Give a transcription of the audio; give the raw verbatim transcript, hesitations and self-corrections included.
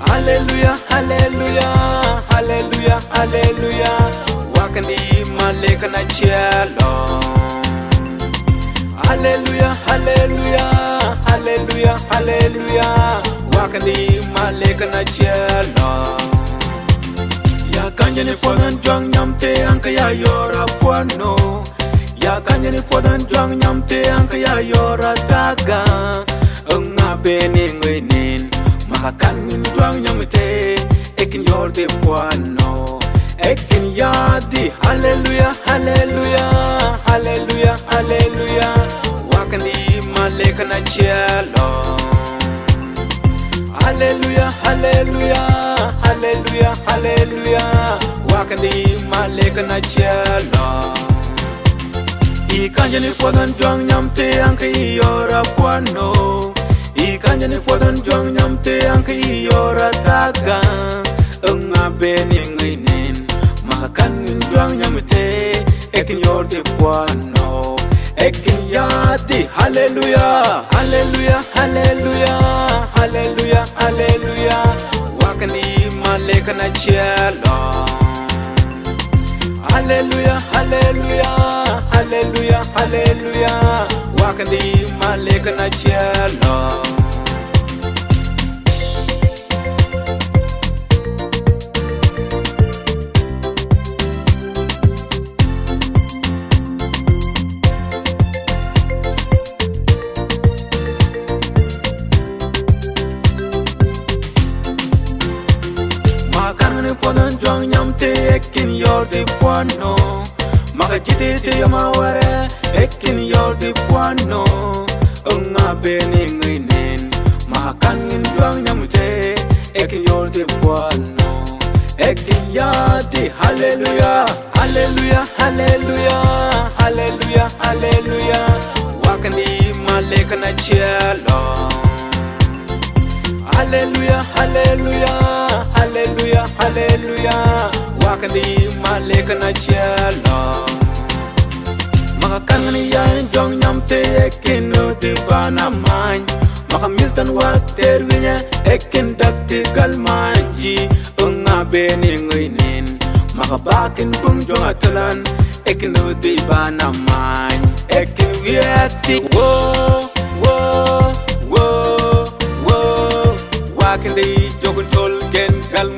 Hallelujah, hallelujah, hallelujah, hallelujah. Wakindi malek na cielo. Hallelujah, hallelujah, hallelujah, hallelujah. Wakindi malek na cielo. Ya kanjani podan juang nyamte angka ya yora puano. Ya kanjani podan juang nyamte angka ya yora taga. Nga beni nginin maka kan ngin juang nyamte. Ekin yorde puano. Ekin yadi. Hallelujah, hallelujah, hallelujah, hallelujah. Wakindi malek na cielo. Hallelujah, hallelujah, hallelujah, hallelujah. Wakindi malek na cielo. I kanjani podan juang nyamte angka i yora puano. I kanjani podan juang nyamte angka i yora taga. Nga beni nginin maka kan ngin juang nyamte. Ekin yorde puano. Ekin yadi. Hallelujah, hallelujah, hallelujah, hallelujah, hallelujah. Wakindi malek na cielo. Hallelujah, hallelujah, hallelujah, hallelujah. Wakindi malek na cielo. Maka kan ngin podan juang nyamte ekin yorde puano. Maka jiti ti yama ware ekin yorde puano. Nga beni nginin maka kan ngin juang nyamte ekin yorde puano. Ekin yadi. Hallelujah, hallelujah, hallelujah, hallelujah, hallelujah. Wakindi malek na cielo. Hallelujah, hallelujah, hallelujah, hallelujah. Wakindi malek na cielo. Maka kan ngin ya juang nyamte ekin di bana main. Maka miltan water winya ekin dakti gal manji. Nga beni nginin maka bakin bung juang atalan. Ekin di bana main. Ekin wiati. Wo, wo, wo, wo. Wakindi jogun tol gen gal